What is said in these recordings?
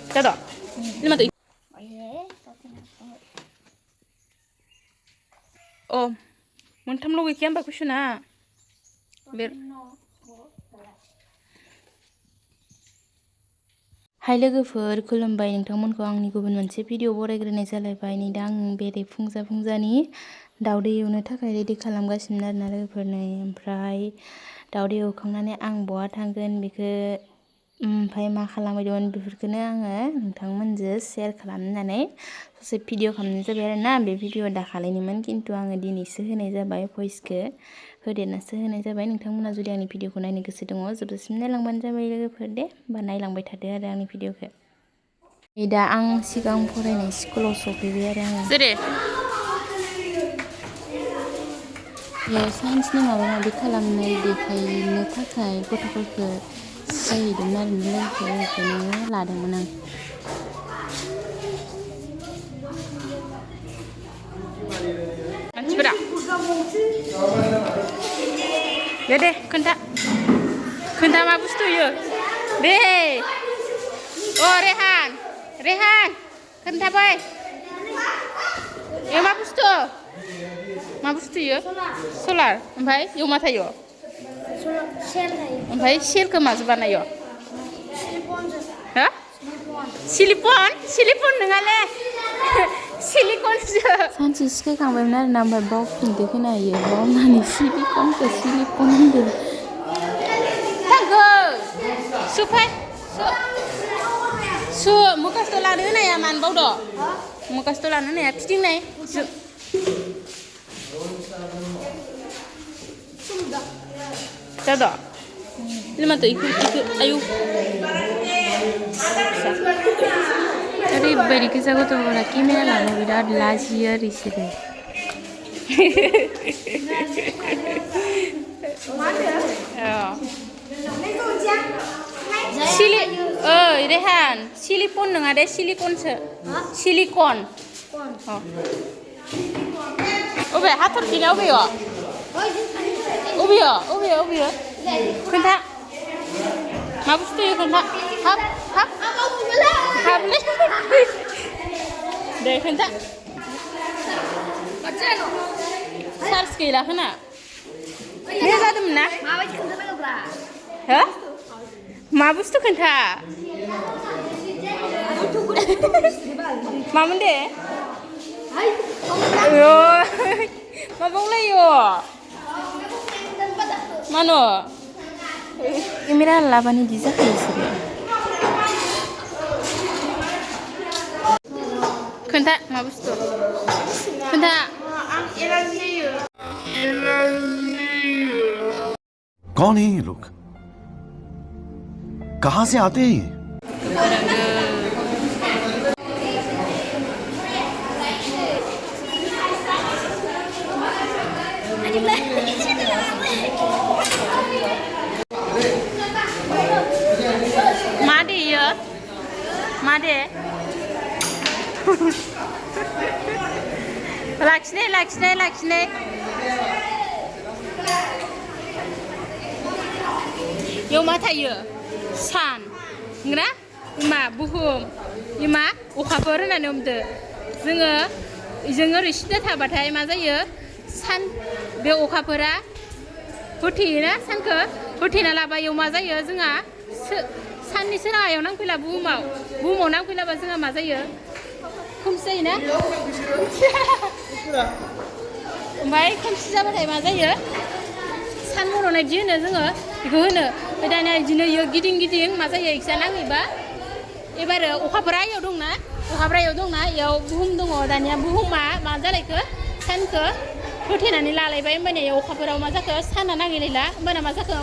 Dadah. Lima tu. Oh, mwnkhw hamba kushuna. Bir. Hai लोगोफोर खुलुमबाय नोंथांमोनखौ आंनि गुबुन मोनसे भिडिअ बरायग्रोनाय जालायबाय नै दा आं बेरे फुंजानि दावदै एवनो थाखाय रेडि खालामगासिनो आरोना लोगोफोर नै ओमफ्राय दावदै एवखांनानै आं बहा थांगोन बेखौ ओमफ्राय मा खालामहैदोंमोन बेफोरखौनो आङो नोंथांमोनजों शेयार खालामनानै ससे भिडिअ खालामनाय जाबाय आरोना बे भिडिअ दाखालिनिमोन खिन्थु आङो दिनैसो होनाय जाबाय भइसखौ होदेरनासो होनाय जाबाय नोंथांमोना जुदि आंनि भिडिअखौ नायनो गोसो दङ जोबजासिम नायलांबानो जाबाय लोगोफोर दे होमबा नायलांबाय थादो आरो आंनि भिडिअखौ दा आं सिगां फरायनाय स्कुलाव सफैबाय आरो आङो बेयाव साइन्सनि माबा माबि खालामनाय देखायनो थाखाय गथ'फोरखौ सिखायहैदोंमोन आरो लोगोफोर बेखौनो लादोंमोन आं मानसिफोरा दे खोन्था मा बुस्थु इयो दे अ रेहान खोन्थाबाय इयो मा बुस्थु इयो सलार ओमफ्राय इयाव मा थायो ओमफ्राय सेलखौ माजों बानायो हो सिलिकन नङाले सिलिकनसो सानसे सिखायखांबायमोन आरोना ओमफ्राय बावफिनदो खोनायो बावनानै सिलिकन होनदों थांगो सुफाय सु मुखासथ' लानो होनाया मानो बावदो मुखासथ' लानो होनाया फिदिंनाय Dadah. Lima tu ikut ayu. Oरैबायदि गोजा गथ'फोरा केमेरा लानो बिराद लाजियो आरो इसोरो रेहान सिलिकन नङा दे सिलिकनसो सिलिकन अबे हाथरखिना अबेयो खोन्था मा बुस्थु खोन्था हाबले दे खोन्था चार्ज गैला खोना बे जादोंमोन ना हो मा बुस्थु खोन्था मामोन दे मा बुंलायो मानो केमेरा लाबानो इदि जाखायो इसोरो खोन्था मा बुस्थु खोन्था कौन है ये लोग कहाँ से आते हैं मादे लाखिनाय इयाव मा थायो सान नंगौना इमा बुहुम इमा अखाफोर होननानै हमदो जोङो ओरै सिदा थाबाथाय मा जायो सान बे अखाफोरा होथेयोना सानखौ होथेना लाबा इयाव मा जायो जोंहा साननि सोराङाव नांफैला बुहुमाव नांफैलाबा जोंहा मा जायो खोमसि जायोना ओमफ्राय खोमसि जाबाथाय मा जायो सान मन'नाय बिदि होनो जोङो बेखौ होनो ओमफ्राय दानिया बिदिनो इयो गिदिं मा जायो इक्सा नांहैबा एबारो अखाफोरा इयाव दंना इयाव बुहुम दङ दानिया बुहुमा मा जालायखो सानखौ होथेनानै लालायबाय होमबानिया इयाव अखाफोराव मा जाखो साना नांहैलायला होमबाना मा जाखो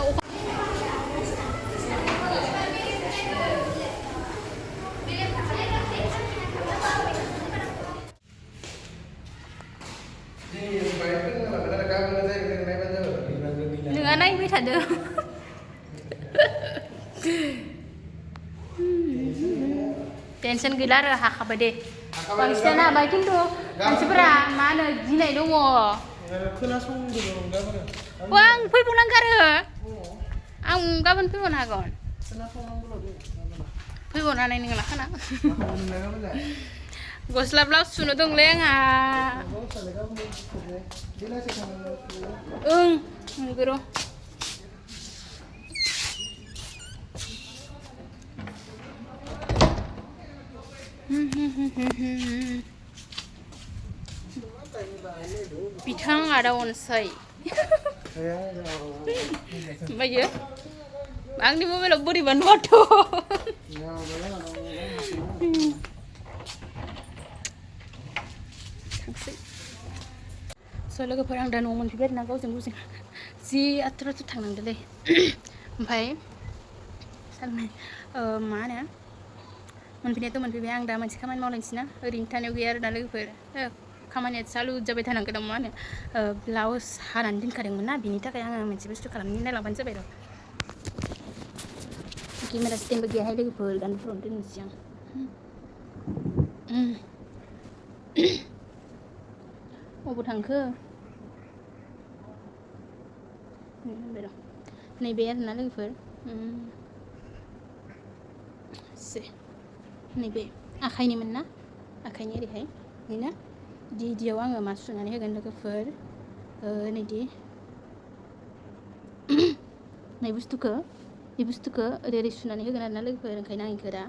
नोंहा नायबाय थादो टेनसन गैला आरो हाखाबाय दे बांसिनानो हाबाय खिन्थु मानसिफोरा मा होनो गिनाय दङ आं फैबावनांगौ आरो आं गाबोन फैबावनो हागोन फैबावनो हानाय नंला खोना गस्ला ब्लाउस सुनो दंलै आंहा ओं नंगौ र' बिथां आदा अनसाय ओमफ्रायो आंनि मबाइलाव बोरैबा नुवाथ' थांसै स' लोगोफोर आं दा न'आव मोनफैबाय आरोना गावजों गावजों जि आथुर आथुर थांनांदोंलै ओमफ्राय साननाय मा होनो मोनफैनायाथ' मोनफैबाय आं दा मोनसे खामानि मावलायनोसै ना ओरैनो थानायाव गैया आरोना लोगोफोर खामानिया चालु जाबाय थानांगौ दा मा होनो ब्लाउस हानानै दोनखादोंमोन ना बिनि थाखाय आङो मोनसे बुस्थु खालामनानै नायलांबानो जाबाय र' केमेरा स्टेन्डबो गैयाहाय लोगोफोर गानफोरावनो दोननोसै आं अबाव थांखो नैबे आरोना लोगोफोर नैबे आखाइनिमोन ना आखाइनि ओरैहाय बेना दियाव आङो मा सुनानै होगोन लोगोफोर नैदि नै बुस्थुखौ बे बुस्थुखौ ओरै ओरै सुनानै होगोन आरोना लोगोफोर ओंखायनो आं बेखौ दा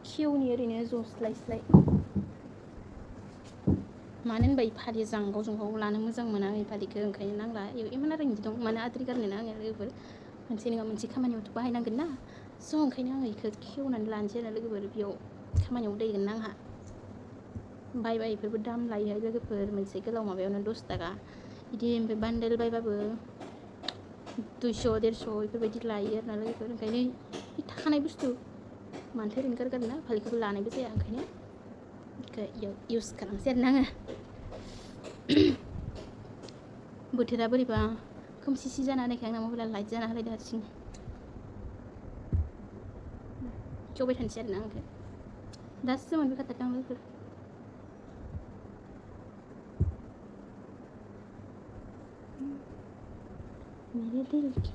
खेवनि ओरैनो जस्लायस्लाय मानो होनबा इ फालिया जांगाव जुंगाव लानो मोजां मोना इ फालिखौ ओंखायनो नांला इमान आरो बिदि दं मानो आद्रि गारनो ना आङो लोगोफोर मोनसे नङा मोनसे खामानियावथ' बाहायनांगोन ना स' ओंखायनो आङो बेखौ खेवनानै लानोसै आरो लोगोफोर बेयाव खामानियाव दैगोन ना आंहा बायबा बेफोरबो दाम लायो लोगोफोर मोनसे गोलाव माबायावनो 10 थाखा बिदि ओमफ्राय बान्डेल बायबाबो 200 150 बेफोरबायदि लायो आरोना लोगोफोर ओंखायनो बे थाखानाय बुस्थु मानोथो ओरैनो गारगारनो फालिखौबो लानायबो जाया ओंखायनो बेखौ इउज खालामसै आरोना आङो बोथोरा बोरैबा खोमसिसि जाना होनायखाय आंना मबाइला लाइट जाना होलायदों हारसिं खेवबाय थानोसै आरोना आंखौ दासो मोनफैखाथारदों आं लोगोफोर मेरे दिल की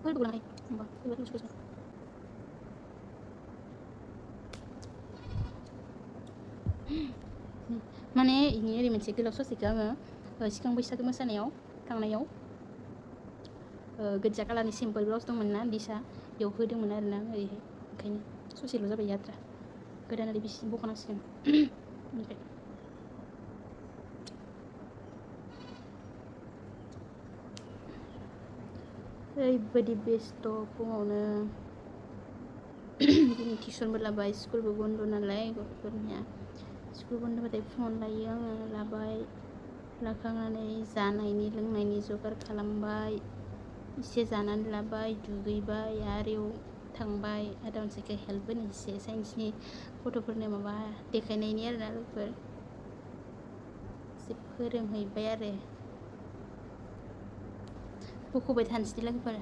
बोरैबा लानाय होमबा बोरैबा लुसखौसो माने इनि ओरै मोनसे गोलाव ससेखौ आङो सिगां बैसागो मोसानायाव थांनायाव गोजा कालारनि सिम्पोल ब्लाउस दंमोन ना दिसा बेयाव होदोंमोन आरोना ओरैहाय ओंखायनो ससेल' जाबाय आद्रा गोदान ओरै बिसिम बख'नांसिगोन ओमफ्राय ओरैबायदि बेस्थ' फुङावनो दिनै टिउसनबो लाबाय स्कुलबो बन्द' नालाय गथ'फोरनिया स्कुल बन्द'बाथाय फुङावनो लायो आङो लाबाय लाखांनानै जानायनि लोंनायनि जगार खालामबाय एसे जानानै लाबाय दुगैबाय आरो थांबाय आदा मोनसेखौ हेल्प होनोसै साइन्सनि गथ'फोरनो माबा देखायनायनि आरोना लोगोफोर एसे फोरोंहैबाय आरो बख'बाय थानोसै लोगोफोर